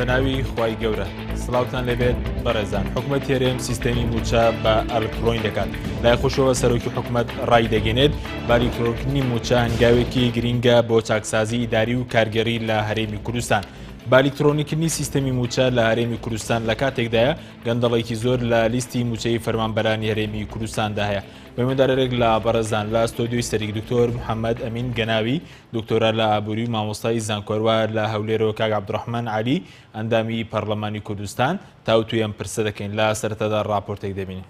بەناوی خوای گەورە سڵاوتان لێبێت بەڕێزان حکومەت هەرێم سیستەمی موچە بە ئەلکترۆنی دەکات لای خۆشەوە سەرۆکی حکومەت ڕای دەگەێنێت بالیکترۆنکردنی موچە هەنگاوێکی گرینگە بۆ چاکسازی ئیداری و کارگەری لە هەرێمی کوردستان بالیکترۆنیکردنی سیستەمی موچە لە هەرێمی کوردستان لە کاتێکدایە گەندەڵێکی زۆر لە لیستی موچەی فەرمانبەرانی هەرێمی کوردستاندا هەیە بەمێدارێک لە بەڕێزان لە ستۆدیۆی سەریک دکتۆر محەممەد ئەمین گەناوی دکتۆرا لە ئابووری و مامۆستای زانکۆروە لە هەولێرەوە کاک عەبدوڕەحمان عەلی ئەندامی پەڕلەمانی کوردستان تاوتوێی ئەم پرسە دەکەین لە سەرەتادا ڕاپۆرتێک دەبینین.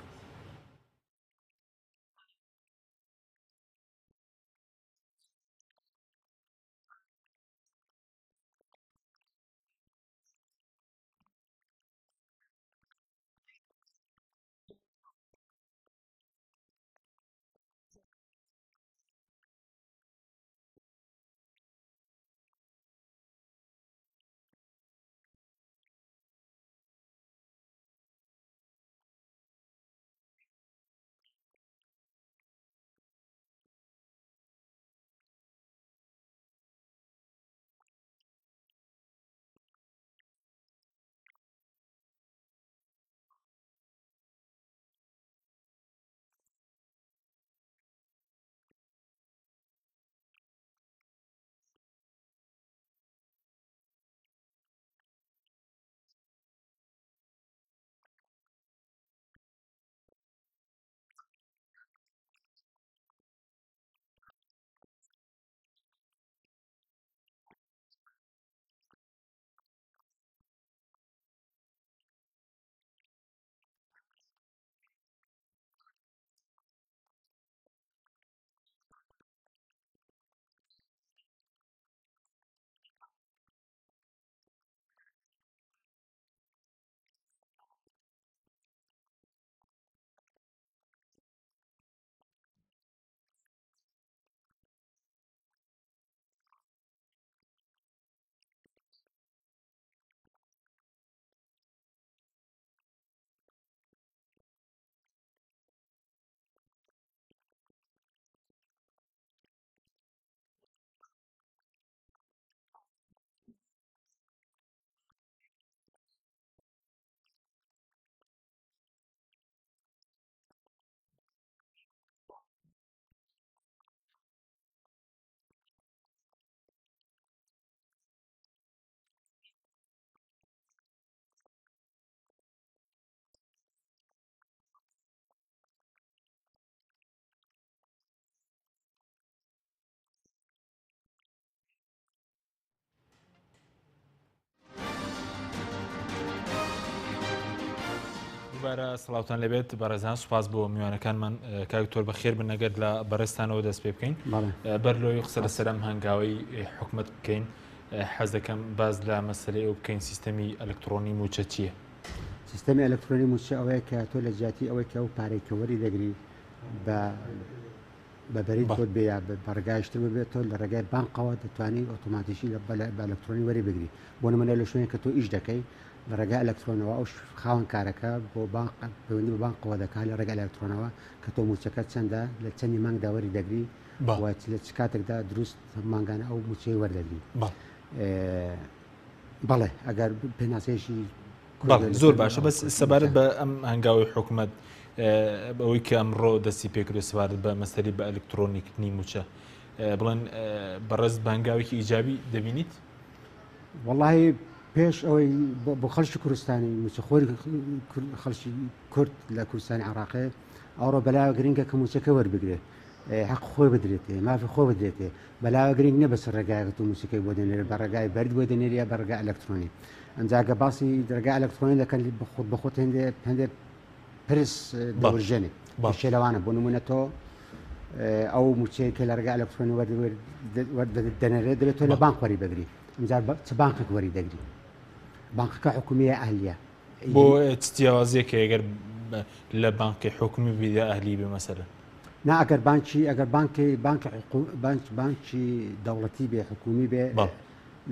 دووبارە سڵاوتان لەبێت بەڕێزان سوپاس بۆ میوانەکانمان کاک تۆر بەخێر بن نەگەر لە بەڕێزتانەوە دەست پێ بکەین بەر لۆی قسە لەسەر ئەم هەنگاوی حکومت بکەین حەز دەکەم باز لە مەسلەی ئەو بکەین سیستەمی ئەلکترۆنی موچە چییە؟ سیستەمی ئەلکترۆنی موچە ئەوەیە کە تۆ لە جیاتی ئەوەی کە ئەو پارەی کە وەری دەگری بە بە بەرید بۆت بێ یا بە ڕێگایشتر ببێت تۆ لە ڕێگای بانقەوە دەتوانی ئۆتۆماتیکی لە بە ئەلکترۆنی وەری بگری بۆ نمونە لە شوێنێک کە تۆ ئیش دەکەی لە ڕێگای ئەلکترۆنەوە ئەو خاوەن کارەکە بۆ بانق پەیوەندی بە بانقەوە دەکات لە ڕێگای ئەلکترۆنەوە کە تۆ موچەکە چەندە لە چەندی مانگدا وەری دەگری و لە چ کاتێکدا دروست مانگانە ئەو موچەی وەردەگری بەڵێ ئەگەر پێناسەیەکی زۆر باشە بەس سەبارەت بە ئەم هەنگاوی حکوومەت ئەوەی کە ئەمڕۆ دەستی پێکرێت سەبارەت بە مەسەری بە ئەلکترۆنیکردنی موچە بڵێن بەڕێز بەنگاوێکی ئیجابی دەبینیت؟ وەڵی پێش ئەوەی بۆ خەڵکی کوردستانی موچەخۆری خەڵکی کورد لە کوردستانی عراقێ ئەوڕۆ بەلاوە گرنگە کە موچەکە وەربگرێت حەق خۆی بدرێتێ مافی خۆ بدرێتێ بەلاوە گرنگ نیە بە چ ڕێگایەک تۆ موسیقی بۆ دەنێرێ بە ڕێگای بەرد بۆ دەنێری یا بە ڕێگای ئەلکترۆنی ئەمجا گە باسی ڕێگای ئەلکترۆنی دەکەن خۆت بە خۆت هێندێ هەندێ پرس دەورژێنێ بەشێ لەوانە بۆ نمونە تۆ ئەو موچەیە کە لە ڕێگای ئەلکترۆنی وەردەنێرێت دەبێت تۆ لە بانک وەری بگری ئەمجار چ بانقێک وەری دەگری بانقەکە حکومیە ئەهلیە بۆ چ جیاوازیەک هەیە گەر لە بانقی حکومی بی یا ئەهلی بێ مەسەلەن؟ نا ئەگەر بانکی ئەگەر بانکی بانکی بانک بانکی دەوڵەتی بێ حکومی بێ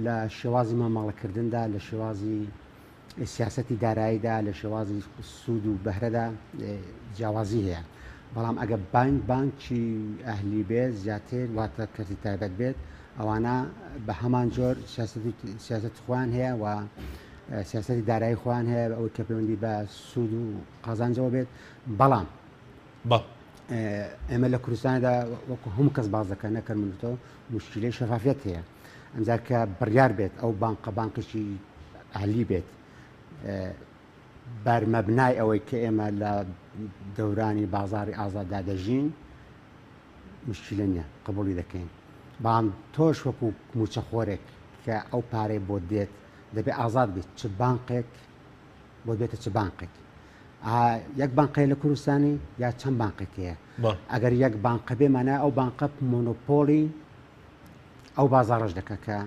لە شێوازی مامەڵەکردندا لە شێوازی سیاستی داراییدا لە شێوازی سوود و بەهرەدا جیاوازی هەیە بەڵام ئەگە بانک بانکی ئەهلی بێ زیاتر واتە کەرتی تایبەت بێت ئەوانە بە هەمان جۆر سیاست خۆیان هەیە و. سیاسەتی دارایی خۆیان هەیە ئەوەی کە پەیوەندی بە سوود و قازانجەوە بێت بەڵام ئێمە لە کوردستاندا وەکو هەموو کەس باز دەکەن نەکەن من تۆ مشکلەی شەفافیەت هەیە ئەمجار کە بڕیار بێت ئەو بانقە بانقێکی ئەهلی بێت بەرمەبنای ئەوەی کە ئێمە لە دەورانی بازاری ئازاددا دەژین مشکلە نییە قبولی دەکەین بەڵام تۆش وەکو موچەخۆرێک کە ئەو پارەی بۆ دێت دەبێ ئازاد بیت چ بانقێک بۆ بێتە چ بانقێک یەک بانقەیە لە کوردستانی یا چەند بانقێک هەیە ئەگەر یەک بانقە بێ مانای ئەو بانقە مۆنۆپۆلی ئەو بازاڕش دەکە کە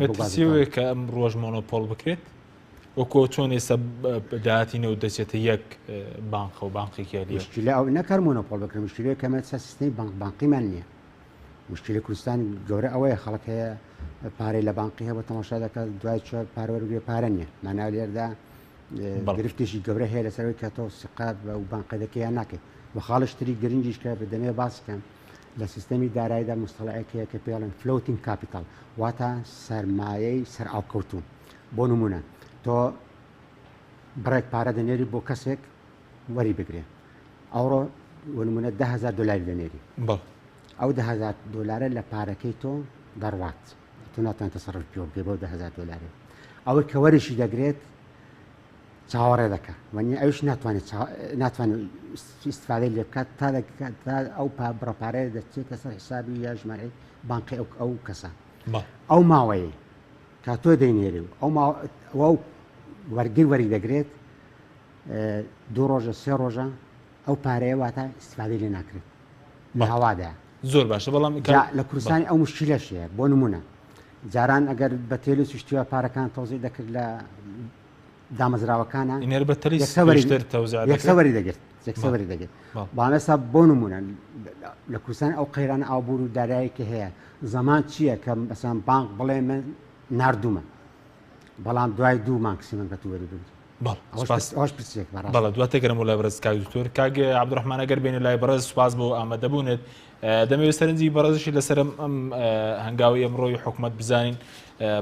مەترسیەوەیە کە ئەم ڕۆژ مۆنۆپۆل بکرێت وەکۆ چۆن ئێستا داهاتی نەوت دەچێتە یەک بانقە و بانقێکی هەلیە مشکلە ئەو نەکار مۆنۆپۆل بکرێت مشکلەیە کە ئەمە سیستمی بانق بانقیمان نییە مشکلی کوردستان گەورە ئەوەیە خەڵک هەیە پارەی لە بانقی هەبوو تەماشا دەکات دوای چوار پارە وەرگێ پارە نییە مانا لێردا گرفتێکی گەورە هەیە لەسەرەوەی کە تۆ سقات بە و بانقی دەکەی یان ناکەیت و خاڵش تری گرنگیش کە دەمێ باس بکەم لە سیستەمی داراییدا مستەڵەیەک هەیە کە پێڵێن floating capital واتە سەرمایەی سەرئاوکەوتوو بۆ نمونە تۆ بڕێک پارە دەنێری بۆ کەسێک وەری بگرێ ئەوڕۆ بۆ نمونە 10هزار دلاری دەنێری ئەو 10هزار دلارە لە پارەکەی تۆ دەڕوات تۆ ناتوانێت تەسەڕف پێوە بکەی بەو 10هزار دلارێ ئەوەی کە وەریشی دەگرێت چاوەڕێ دەکات وەنی ئەوش ناتوانێت ناتوانێت ئیسفادەی لێ بکات تا تا ئەو بڕە پارەیە دەچێتە سەر حسابی یا ژمارەی بانقی ئەو ئەو کەسە ئەو ماوەیە کە تۆ دەینێری و ئەو ئەو وەرگر وەری دەگرێت دوو ڕۆژە سێ ڕۆژە ئەو پارەیە واتە ئیسفادەی لێ ناکرێت لە هەوادا زۆر باشە بەڵام لە کوردستانی ئەو مشکلەش هەیە بۆ نمونە جاران ئەگەر بە تێل و سوشتیوە پارەکان تەوزیع دەکرد لە دامەزراوەکانە ئینەر بە تەلی یەکسەوەری تەوزیع یەکسەوەری دەگرت یەکسەوەری دەگرت بەڵام ئێستا بۆ نمونە لە کوردستان ئەو قەیرانە ئابوور و دارایی کە هەیە زەمان چییە کە مەسەن بانک بڵێ من ناردوومە بەڵام دوای دوو مانکسیمم کە تو وەری بگری بەڵێ دواتر گەرم لای بەڕێز کاک دکتۆر کاک عەبدوڕەحمان ئەگەر بێنە لای بەڕێز سوپاس بۆ ئامادەبوونت دەمەوێت سەرنجی بەڕێزشی لەسەر ئەم هەنگاوی ئەمڕۆی حکومەت بزانین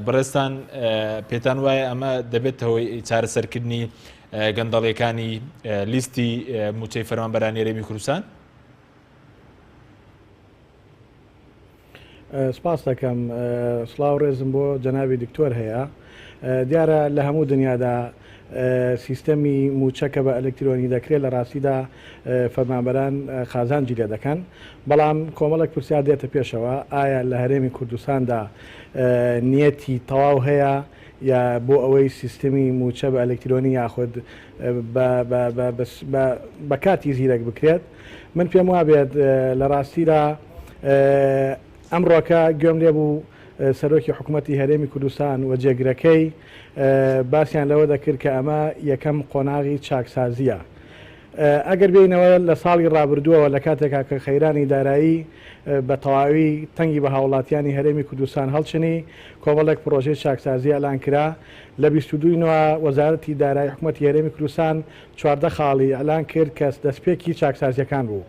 بەڕێزتان پێتان وایە ئەمە دەبێتەوەی چارەسەرکردنی گەندەڵیەکانی لیستی موچەی فەرمانبەرانی هەرێمی کوردستان؟ سپاست دەکەم. سڵاو ڕێزم بۆ جەنابی دکتۆر هەیە. دیارە لە هەموو دنیادا سیستەمی مووچە کە بە ئەلکترۆنی دەکرێت لە ڕاستیدا فەرمانبەران قازانجی لێ دەکەن. بەڵام کۆمەڵێک پرسیار دێتە پێشەوە، ئایا لە هەرێمی کوردستاندا نیەتی تەواو هەیە یا بۆ ئەوەی سیستمی مووچە بە ئەلکترۆنی یاخود بە کارتی زیرەک بکرێت؟ من پێم وابێت لە ڕاستیدا ئەمڕۆکە گوێم لێ بوو سەرۆکی حکوومەتی هەرێمی کوردستان و جێگرەکەی باسیان لەوە دەکرد کە ئەمە یەکەم قۆناغی چاکسازیە. ئەگەر بێینەوە لە ساڵی ڕابردووەوە لە کاتێکا کە قەیرانی دارایی بە تەواوی تەنگی بە هاوڵاتیانی هەرێمی کوردستان هەڵچنی، کۆمەڵێک پڕۆژەی چاکسازی ئەلان کرا. لە 22 ی نۆ وەزارەتی دارایی حکومەتی هەرێمی کوردستان 14 خاڵی ئیعلان کرد کە دەستپێکی چاکسازییەکان بوو.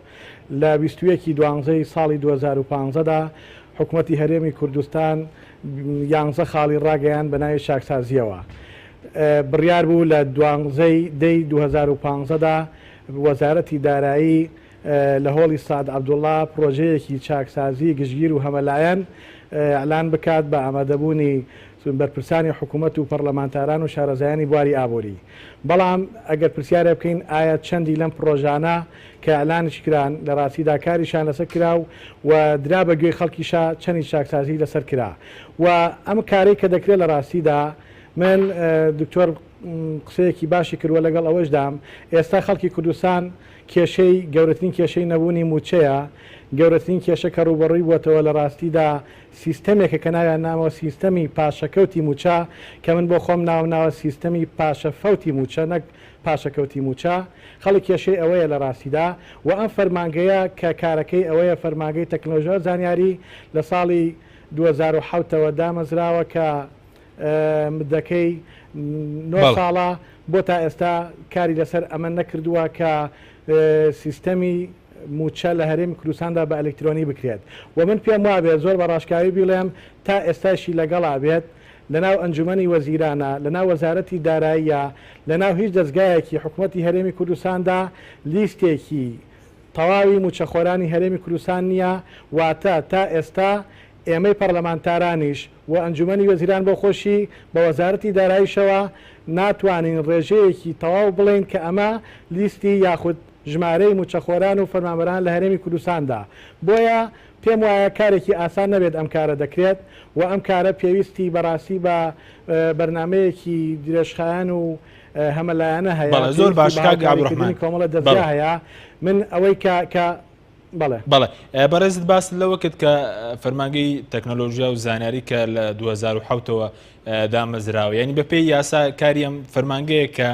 لە 21 ی دوانزەی ساڵی 2015 دا حکومەتی هەرێمی کوردستان یانزە خاڵی ڕاگەیاند بە ناوی چاکسازییەوە. بڕیار بوو لە دوانزەی دەی 2015 دا وەزارەتی دارایی لە هۆڵی سەعد عەبدوڵا پڕۆژەیەکی چاکسازی گشتگیر و هەمەلایەن ئیعلان بکات بە ئامادەبوونی بەرپرسانی حکومەت و پەڕلەمانتاران و شارەزایانی بواری ئابووری. بەڵام ئەگەر پرسیارێ بکەین ئایا چەندی لەم پڕۆژانە کە ئیعلانیش کران لە ڕاستیدا کاریشیان لەسەر کرا و و درا بە گوێی خەڵکیشا چەنی چاکسازی لەسەر کرا و ئەم کارەی کە دەکرێت لە ڕاستیدا من دکتۆر قسەیەکی باشی کردوە لەگەڵ ئەوەشدام ئێستا خەڵکی کوردستان کێشەی گەورەترین کێشەی نەبوونی مووچەیە گەورەترین کێشە کە ڕووبەڕووی بووەتەوە لە ڕاستیدا سیستەمێکە کە ناویان ناوە سیستەمی پاشەکەوتی مووچە کە من بۆ خۆم ناوم ناوە سیستەمی پاشەفەوتی مووچە نەک پاشەکەوتی مووچە خەڵک کێشەی ئەوەیە لە ڕاستیدا و ئەم فەرمانگەیە کە کارەکەی ئەوەیە فەرمانگەی تەکنەلۆژیا و زانیاری لە ساڵی 2007 ەوە دامەزراوە کە مدەکەی نۆ ساڵە بۆ تا ئێستا کاری لەسەر ئەمە نەکردووە کە سیستەمی مووچە لە هەرێمی کوردستاندا بە ئەلکترۆنی بکرێت و من پێم وابێت زۆر بە ڕاشکاوی بیڵێم تا ئێستاشی لەگەڵا بێت. لەناو ئەنجومەنی وەزیرانە، لەناو وەزارەتی داراییە، لەناو هیچ دەزگایەکی حکومەتی هەرێمی کوردستاندا لیستێکی تەواوی مووچەخۆرانی هەرێمی کوردستان نییە، واتە تا ئێستا ئێمەی پەرلەمانتارانیش و ئەنجومەنی وەزیران بۆ خۆشی بە وەزارەتی داراییشەوە ناتوانین ڕێژەیەکی تەواو بڵێین کە ئەمە لیستی یاخود ژمارەی مووچەخۆران و فەرمانبەران لە هەرێمی کوردستاندا. بۆیە پێم وایە کارێکی ئاسان نەبێت ئەم کارە دەکرێت و ئەم کارە پێویستی بەڕاستی بە بەرنامەیەکی درێژخایەن و هەمەلایەنە هەیە، بەڵێ زۆر پێویستی باش بە کاک هاوکاریکردنی عەبدولڕەحمان کۆمەڵە دەزگا بەڵێ. هەیە. من ئەوەی کە کە بەڵێ. بەڵێ بەڕێزت باست لەوە کرد کە فەرمانگەی تەکنەلۆژیا و زانیاری کە لە 2007 ەوە دامەزراوە یعنی بەپێی یاسا کاری ئەم فەرمانگەیە کە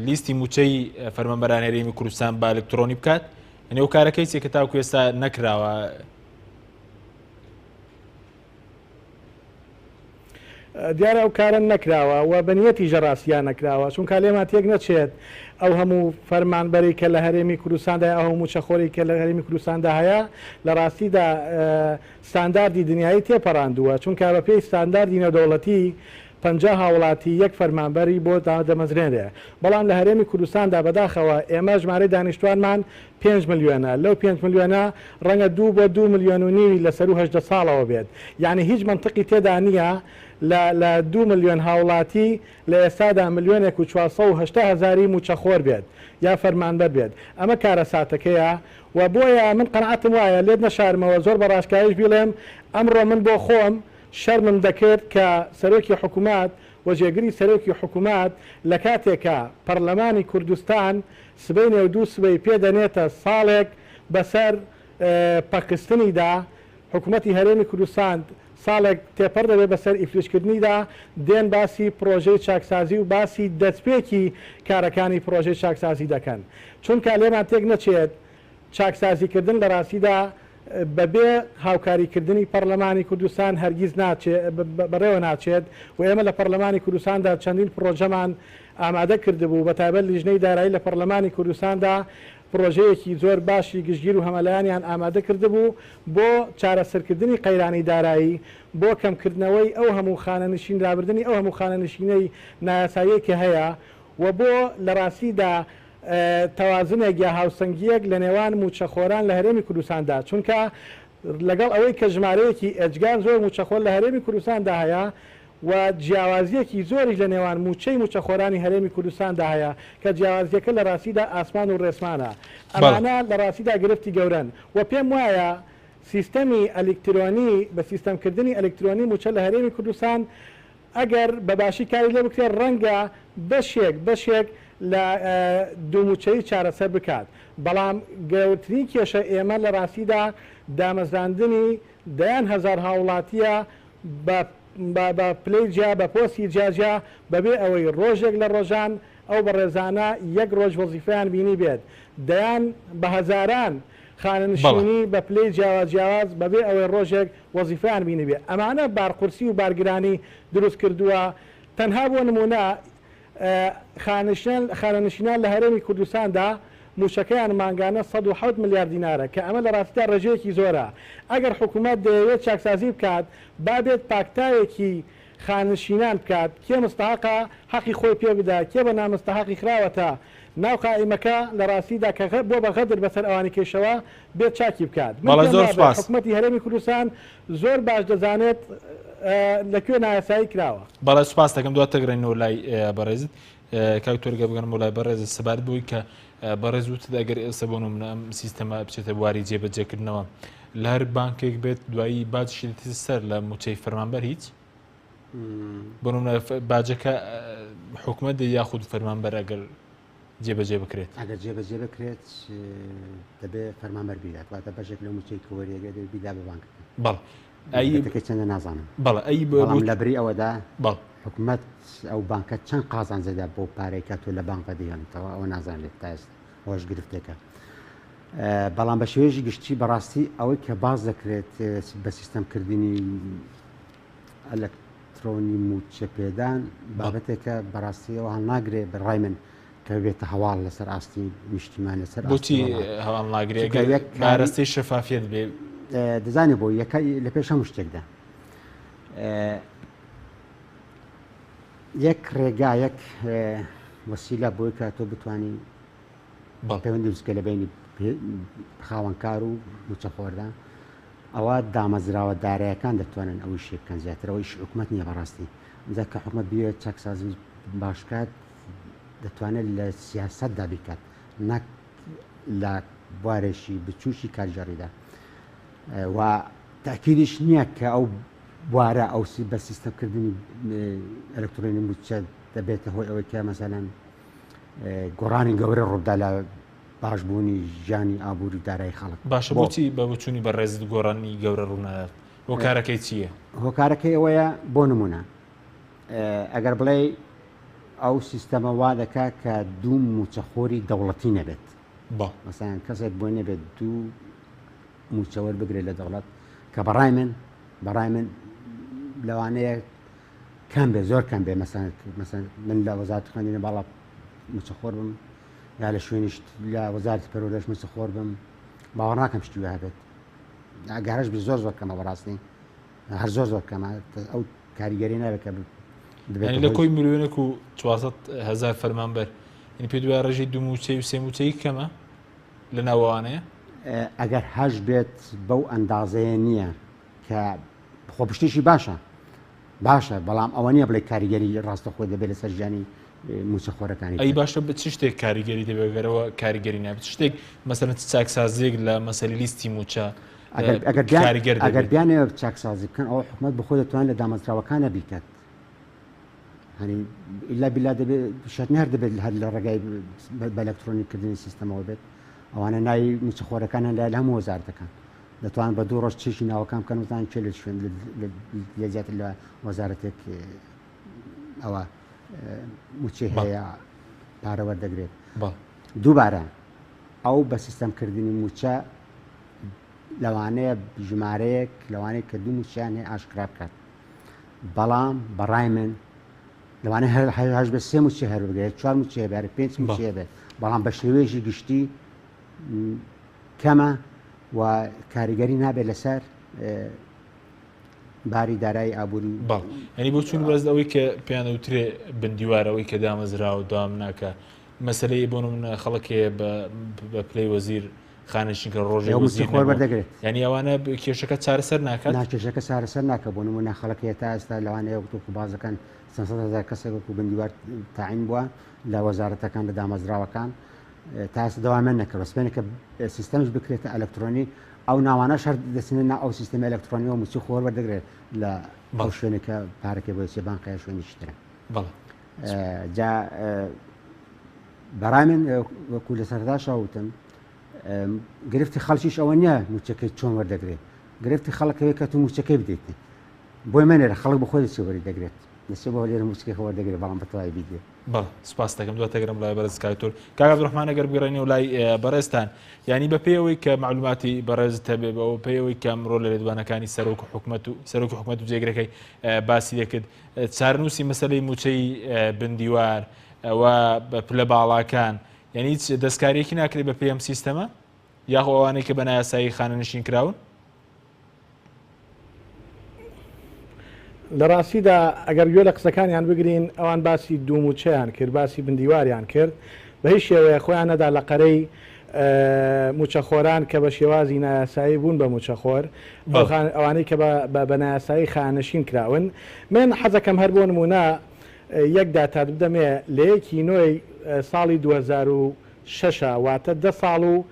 لیستی موچەی فەرمانبەران هەرێمی کوردستان بە ئەلکترۆنی بکات یعنی ئەو کارەکەی چیە کە تاوکو ئێستا نەکراوە؟ دیارە ئەو کارە نەکراوە و بە نیەتیش لە ڕاستیا نەکراوە، چونکا لێمان تێک نەچێت ئەو هەموو فەرمانبەرەی کە لە هەرێمی کوردستاندا ئەو هەموو مووچەخۆرەی کە لە هەرێمی کوردستاندا هەیە لە ڕاستیدا ستانداردی دنیایی تێپەڕاندووە، چونکا بە پێی ستانداردی نێودەوڵەتی 50 هاوڵاتی یەک فەرمانبەری بۆ دادەمەزرێنرێ، بەڵام لە هەرێمی کوردستاندا بەداخەوە ئێمە ژمارەی دانیشتوانمان پێنج ملیۆنە، لەو پێنج ملیۆنە ڕەنگە دوو بۆ دوو ملیۆن و نیوی لە سەروو 18 ساڵەوە بێت، یانی هیچ مەنتقی تێدا نییە لە لە دوو ملیۆن هاوڵاتی لە ئێستادا ملیۆنێک و 480 هەزاری مووچەخۆر بێت یا فەرمانبەر بێت، ئەمە کارەساتەکەیە و بۆیە من قەناعەتم وایە لێت نەشارمەوە زۆر بە ڕاشکاویش بیڵێم ئەمڕۆ من بۆ خۆم شەرمم دەکرد کە سەرۆکی حکومەت و جێگری سەرۆکی حکومەت لە کاتێکا پەڕلەمانی کوردستان سبەینێ و دوو سبەی پێ دەنێتە ساڵێک بەسەر پەکخستنیدا، حکومەتی هەرێمی کوردستان ساڵێک تێپەڕ دەبێت بەسەر ئیفلیجکردنیدا، دێن باسی پڕۆژەی چاکسازی و باسی دەستپێکی کارەکانی پڕۆژەی چاکسازی دەکەن. چونکا لێمان تێک نەچێت چاکسازیکردن لە ڕاستیدا بەبێ هاوکاریکردنی پەڕلەمانی کوردستان هەرگیز بەڕێوە ناچێت و ئێمە لە پەڕلەمانی کوردستاندا چەندین پڕۆژەمان ئامادە کردبوو بەتایبەت لیژنەی دارایی لە پەڕلەمانی کوردستاندا پڕۆژەیەکی زۆر باشی گشتگیر و هەمەلایەنیان ئامادە کردبوو بۆ چارەسەرکردنی قەیرانی دارایی بۆ کەمکردنەوەی ئەو هەموو خانەنشین لابردنی ئەو هەموو خانەنشینەی نایاساییەی کە هەیە و بۆ لە ڕاستیدا تەوازنێک یا هاوسەنگییەک لە نێوان مووچەخۆران لە هەرێمی کوردستاندا، چونکە لەگەڵ ئەوەی کە ژمارەیەکی ئێجگار زۆر مووچەخۆر لە هەرێمی کوردستاندا هەیە و جیاوازییەکی زۆریش لە نێوان مووچەی مووچەخۆرانی هەرێمی کوردستاندا هەیە کە جیاوازییەکە لە ڕاستیدا ئاسمان و ڕێسمانە. ئەمانە لە ڕاستیدا گرفتی گەورەن و پێم وایە سیستەمی ئەلیکترۆنی بە سیستەمکردنی ئەلیکترۆنی مووچە لە هەرێمی کوردستان ئەگەر بە باشی کاری لێ بکرێت ڕەنگە بەشێک بەشێک لە دووموچەیی چارەسەر بکات، بەڵام گەورترین کێشە ئێمە لە ڕاستیدا دامەزراندنی دەیان هەزار هاوڵاتییە بە بە پلەی جیا بە پۆستی جیا جیا بەبێ ئەوەی ڕۆژێک لە ڕۆژان ئەو بەڕێزانە یەک ڕۆژ وەزیفەیان بینیبێت، دەیان بە هەزاران خانەنشینی بە پلەی جیاواز جیاواز بەبێ ئەوەی ڕۆژێک وەزیفەیان بینیبێ ئەمانە بارقورسی و بارگرانی دروست کردووە تەنها بۆ نموونە خانەنشینان لە هەرێمی کوردستاندا مووچەکەیان مانگانە 107 ملیار دینارە کە ئەمە لە ڕاستیدا ڕێژەیەکی زۆرە ئەگەر حکوومەت دەیەوێت چاکسازی بکات با بێت پاکتاوێکی خانەنشینان بکات کێ مستەهەقە حەقی خۆی پێ بدا کێ بە نامستەهەقی خراوەتە ناو قائیمەکە لە ڕاستیدا کە بووە بە غەدر بەسەر ئەوانی کەیشەوە بێت چاکی بکات. من بەڵێ پێم زۆر وابێت سوپاس. حکومەتی هەرێمی کوردستان زۆر باش دەزانێت لە کوێ نایاسایی کراوە. بەڵێ سوپاس دەکەم دواتر گەڕێنەوە لای بەڕێزت کاک تۆرگە بگەڕمەوە لای بەڕێزت سەبارەت بەوەی کە بەڕێز وتت ئەگەر ئێستا بۆ نمونە ئەم سیستەمە بچێتە بواری جێبەجێکردنەوە لە هەر بانکێک بێت دوایی باجیشی دێتە سەر لە مووچەی فەرمانبەر هیچ بۆ نمونە باجەکە حکومەت دێ یاخود فەرمانبەر ئەگەر جێبەجێ بکرێت؟ ئەگەر جێبەجێ بکرێت دەبێ فەرمانبەر بیدات، واتە بەشێک لەو مووچەی کە وەریەگرێت دەبێ بیدا بە بانکەکە. بەڵێ ئەی بەتەکەی چەندە نازانم. بەڵێ ئەی بەڵام لە بری ئەوەدا بەڵێ حکومەت ئەو بانکە چەند قازانج دەدا بۆ پارەی کە تۆ لە بانک بەدیهێنیتەوە ئەوە نازانرێت تا ئێستا، ئەوەش گرفتێکە. بەڵام بە شێوەیەکی گشتی بەڕاستی ئەوەی کە باس دەکرێت بە سیستەمکردنی ئەلکترۆنی مووچە پێدان بابەتێکە بەڕاستیەوە هەڵناگرێ بە ڕای من کە بێتە هەواڵ لەسەر ئاستی نیشتیمان لەسەر بۆچی هەواڵ ناگرێ یەک بارستی شەفافیت بێ دەزانێ بۆ یەکە لە پێش هەموو شتێکدا. یەک ڕێگا یەک وەسیلە بۆی کە تۆ بتانی پەیوەندی بسکە لە بینی خاوەنکار و موچەخۆردا ئەوە دامەزراوە دارایەکان دەتوانن ئەوەی شێ بکەن زیاتر ئەوەیش حکومت نییە بەڕاستی ئینجا کە حکومت بێت چاکسازی باشکات دەتوانێت لە سیاستدا بیکات نەک لە بوارێکی بچووکی کارگێڕیدا و تاکیدیش نییە کە ئەو بوارە ئەو بە سیستەمکردنی ئەلکترۆنی موچە دەبێتە هۆی ئەوەی کە مەسەلەن گۆڕانی گەورە ڕووبدا لە باشبوونی ژیانی ئابووری دارای خەڵک. باشە بۆچی بە بۆچوونی بەڕێزت گۆڕانی گەورە ڕوونادات؟ هۆکارەکەی چییە؟ هۆکارەکەی ئەوەیە بۆ نمونە ئەگەر بڵێ ئەو سیستەمە وا دەکا کە دوو موچەخۆری دەوڵەتی نەبێت مەسەلەن کەسێک بۆی نەبێت دوو موچە وەربگرێت لە دەوڵەت کە بەڕای من بەڕای من لەوانەیە کەم بێ زۆر کەم بێ مەسەن مەسەن من لە وەزارەت خوێندنی باڵا موچەخۆر بم یا لە شوێنیش لە وەزارەتی پەروەردەش موچەخۆر بم باوەڕ ناکەم شتی وە هەبێت ئەگەرش بێ زۆر زۆر کەمە بەڕاستی هەر زۆر زۆر کەمە ئەو کاریگەری نابێت کە یعنی لە کۆی ملیۆنێک و 400 هزار فەرمانبەر یعنی پێ دوای ڕێژەی دوو مووچەی و سێ مووچەی کەمە لە ناوەوانەیە؟ ئەگەر هەش بێت بەو ئەندازەیە نییە کە خۆپشتێکی باشە باشە بەڵام ئەوە نییە بڵێ کاریگەری ڕاستەخۆی دەبێت لەسەر ژیانی مووچەخۆرەکانی ئەی باشە بە چ شتێک کاریگەری دەبێت گەرەوە کاریگەری نابێت شتێک مەسەلەن چ چاکسازیەک لە مەسەلی لیستی مووچە ئەگەر کاریگەر ئەگەر بیانەوێت چاکسازی بکەن ئەوە حکومەت بخۆی دەتوانێت لە دامەزراوەکانە بیکات هەنی ئیلا بیلا دەبێت شەرت هەر دەبێت هەر لە ڕێگای بە ئەلکترۆنی کردنی سیستەمەوە بێت ئەوانە ناوی مووچەخۆرەکانیان لای لە هەموو وەزارەتەکان دەتوان بە دوو ڕۆژ چێکی ناوەکان بکەن وزان کێ لە شوێن لە زیاتر لە وەزارەتێک ئەوە موچەی هەیە پارە وەردەگرێت دووبارە ئەو بە سیستەمکردنی موچە لەوانەیە ژمارەیەک لەوانەیە کە دوو موچیان هەیە ئاشکرا بکات بەڵام بەڕای من لەوانەیە هەر هەش بە سێ موچە هەر بگرێت چوار موچە بێت پێنج موچە بێت بەڵام بە شێوەیەکی گشتی کەمە و کاریگەری نابێت لەسەر باری دارایی ئابووری بەڵ ینی بۆ چون بەس ئەوەی کە پێیان وترێ بندیوارەوەی کە دامەزراوە دوام ناکە مەسلەی بۆ منە خەڵکێ بە پلەی وەزیر خانەنشین کە ڕۆژێک وەزیر خۆر وەردەگرێت یعنی ئەوانە کێشەکە چارەسەر ناکات نا کێشەکە چارەسەر ناکە بۆ نمونە خەڵک هەیە تا ئێستا لەوانەیە وەکو بازەکان چەند سەد هەزار کەسێک وەکو بندیوار تاعین بووە لە وەزارەتەکان لە دامەزراوەکان تا ئێستا دەوامیان نەکردوە سپێنە کە سیستەمش بکرێتە ئەلکترۆنی ئەو ناوانەش هەر دەچنە ناو ئەو سیستەمی ئەلکترۆنیەوە موچەی خۆر وەردەگرێت لە ئەو شوێنێک کە پارەکەی بۆ دەچێت بانقەیە شوێنێکی ترە جا بەڕای من وەکو لە سەرداشا وتم گرفتی خەڵکیش ئەوە نییە موچەکەی چۆن وەردەگرێت گرفتی خەڵکەوەی کە تو موچەکەی بدەیت بۆی مەنێرە خەڵک بخۆی دەچێت وەری دەگرێت دەچێت بۆ لێرە موچەکەی خۆ وەردەگرێت بەڵام بەتەواوی بیدێ بەڵێ سپاس دەکەم دواتر دەگەرم لای بەڕێز کاک دکتۆر کاک عەبدولڕەحمان ئەگەر بگەڕێنەوە لای بەڕێزتان یعنی بە پێی ئەوەی کە معلوماتی بەڕێزت هەبێ بە ئەوە پێی ئەوەی کە ئەمڕۆ لە لێدوانەکانی سەرۆک حکومەت و سەرۆکی حکومەت و جێگرەکەی باسی دەکرد چارنووسی مەسەلەی مووچەی بندیوار و بە پلە باڵاکان یعنی هیچ دەستکاریەکی ناکرێت بە پێی ئەم سیستەمە یاخۆ ئەوانەی کە بە نایاسایی خانەنشین کراون؟ لە ڕاستیدا ئەگەر گوێ لە قسەکانیان بگرین ئەوان باسی دوو مووچەیان کرد باسی بندیواریان کرد بە هیچ شێوەیە خۆیان نەدا لە قەرەی مووچەخۆران کە بە شێوازی نایاسایی بوون بە مووچەخۆر ئەوانەی کە بە نایاسایی خانەنشین کراون من حەزەکەم هەر بۆ نموونە یەک داتات بدەمێ لە یەکی نۆی ساڵی 2006 واتە دە ساڵ و